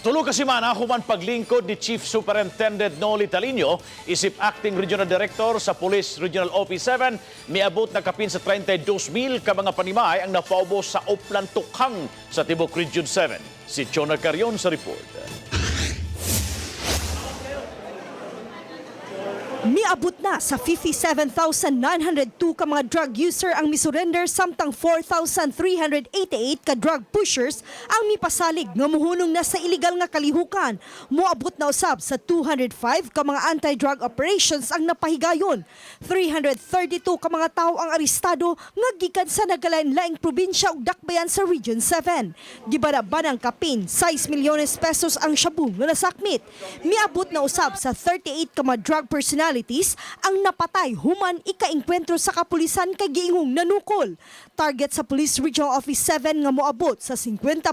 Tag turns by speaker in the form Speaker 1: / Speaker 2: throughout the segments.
Speaker 1: 3 ka semana human paglingkod ni Chief Superintendent Noli Talino isip Acting Regional Director sa Police Regional Office 7, miabot na kapin sa 32,000 ka mga panimay ang napaubos sa Oplan Tokhang sa tibuok Region 7. Si Chona Carion sa report.
Speaker 2: Miabot na sa 57,902 ka mga drug user ang misurrender, samtang 4,388 ka drug pushers ang mipasalig nga muhunong na sa illegal nga kalihukan. Moabot na usab sa 205 ka mga anti-drug operations ang napahigayon. 332 ka mga tawo ang arestado nga gikan sa nagkalain-laing probinsya ug dakbayan sa Region 7. Gibanabanang kapin 6 milyones pesos ang shabu nga nasakmit. Miabot na usab sa 38 ka mga drug personalities ang napatay human ikaengkwentro sa kapulisan kay giingong nanukol. Target sa Police Regional Office 7 nga moabot sa 50%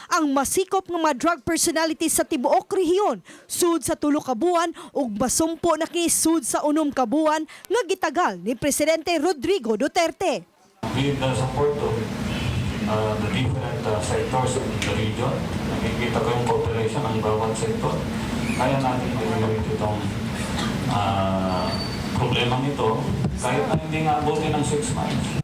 Speaker 2: ang masikop nga mga drug personalities sa tibuok rehiyon sud sa 3 ka buwan ug masumpo na kini sud sa 6 ka buwan nga gitagal ni Presidente Rodrigo Duterte.
Speaker 3: With the support of the different sectors in the region, nakikita ko yung cooperation ng bawat sektor. Kaya natin ma-eliminate itong problemang ito kahit na hindi nga abutin ng 6 months.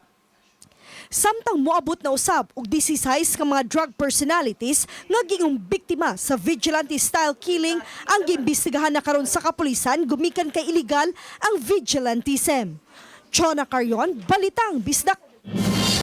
Speaker 2: Samtang moabot na usab og 16 ka mga drug personalities nga giingong biktima sa vigilante style killing ang giimbestigahan na karon sa kapulisan gumikan kay illegal ang vigilantism. Chona Carion, Balitang Bisdak.